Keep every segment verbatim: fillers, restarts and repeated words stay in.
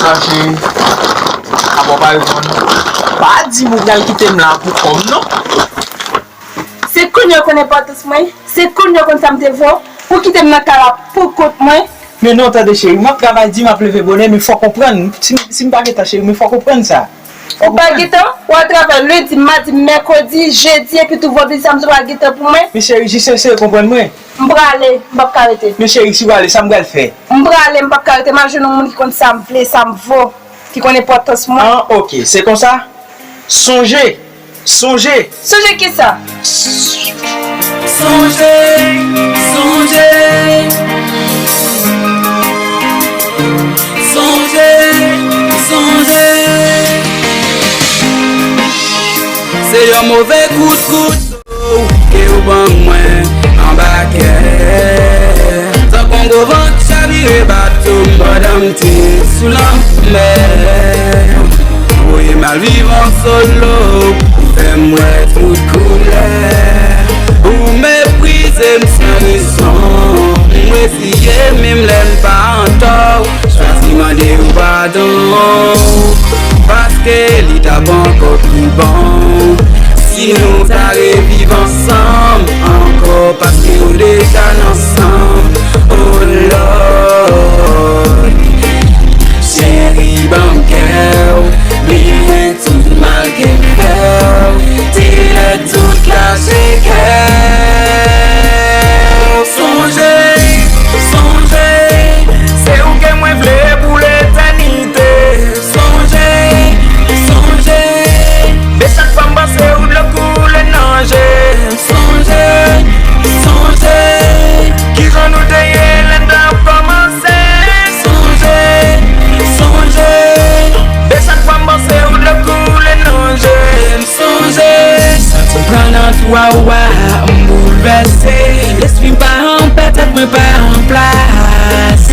Mache, apa w pa reponn. Pa di m ou pral kite m la pou kòb non. Se kounye a w konn enpòtans mwen, se kounye a w konn sa m te vo, pou kite m nan kay la pou kont mwen. Men non, tande cheri, m ap travay di, m ap leve bonè, men fò w konprann. Si, si m pa gentan cheri, men fò w konprann sa. Ou pa gentan, w al travay lendi, madi, mèkredi, jedi, epi tou vandredi, samdi, w pa gentan pou mwen. Men cheri, jis eseye konprann mwen. M prale, m p ap ka rete. Men cheri, si w ale, sa m pral fè? M prale, m p ap ka rete, m al jwenn yon moun ki konn sa m vle, sa m vo, ki konn enpòtans mwen. Ah, ok, se konsa? Sonje, sonje. Sonje kisa? Sonje, sonje. Sonje, sonje. Se yon move kout kout. Ke w ban mwen anba kè. Tankou yon gwo van k chavire bato m pandan m te sou lanmè. Voye m al viv an solo, ou fè m wè tout koulè. Ou meprize m san rezon. M reziye menm lè m pa antò. Chwazi mande w padon, paske li t ap ankò pi bon si nou ta reviv ansanm ankò, paske w deja nan san m. Oh Lord, cheri, ban m kè w, men tout mal ke m fè w, te lè tout kache kè w. Sonje, sonje, se ou ke mwen vle pou letènite. Sonje, sonje, men chak fwa m panse ou dlo koule nan je m. Sonje, sonje, kijan nou te ye lè n t ap kòmanse. Sonje, sonje, men chak fwa m panse ou dlo koule nan je m. Sonje, santi m pran nan twa w a, m boulvèse. Lespri m pa an pè, tèt mwen pa an plas.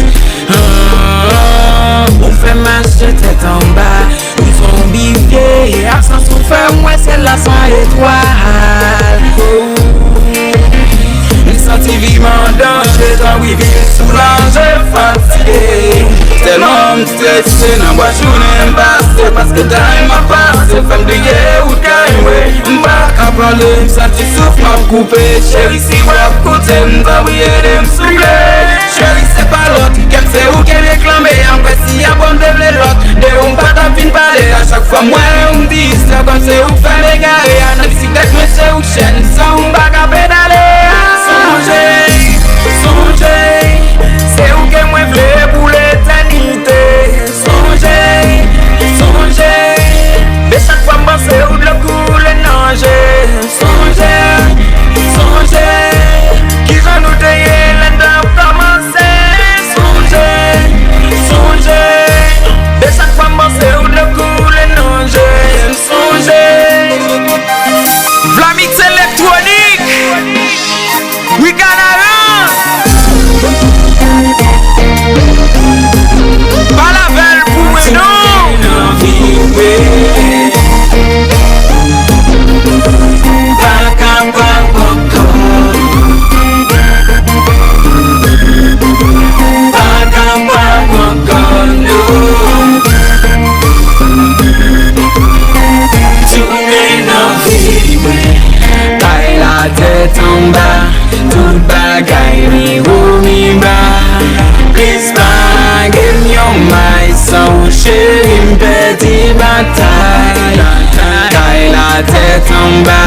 Ah, ou fè m mache tèt anba, m zonbifye. Absans ou fè m wè syèl la san etwal. Oh. M santi vi m an danje, tankou vi m soulaje, fatige. Tèlman m strese nan bwa jounen m pase, paske tan m ap pase fè m bliye wout kay mwen. M pa ka pale, m santi souf m ap koupe. Cheri, si w ap koute m, tanpri ede m souple. Cheri, se pa lòt, kè m se ou ke m reklame. Anpè si y ap bon m te vle lòt. De ou m pa t ap vin pale. A chak fwa m wè ou m distrè, kòm se ou k fè m egare. A nan bisiklèt mwen se ou k chèn, san ou m pa ka pedale. Sonje, sonje, se ou ke mwen vle pou letènite. Sonje, sonje, men chak fwa m panse ou dlo koule nan je m. Sonje, sonje, kijan nou te ye lè n t ap kòmanse. Sonje, sonje, men chak fwa m panse ou dlo koule nan je m. Sonje. Vlamix Electronic. Wikanaran. Pale avè l pou mwen non. Pa kapab ankò. Pa kapab ankò non. Tounen nan vi mwen. Kay la tèt anba. Tout bagay mi wo mi ba. Plis pa gen yon may san ou cheri m pèdi batay. Kay la tèt anba.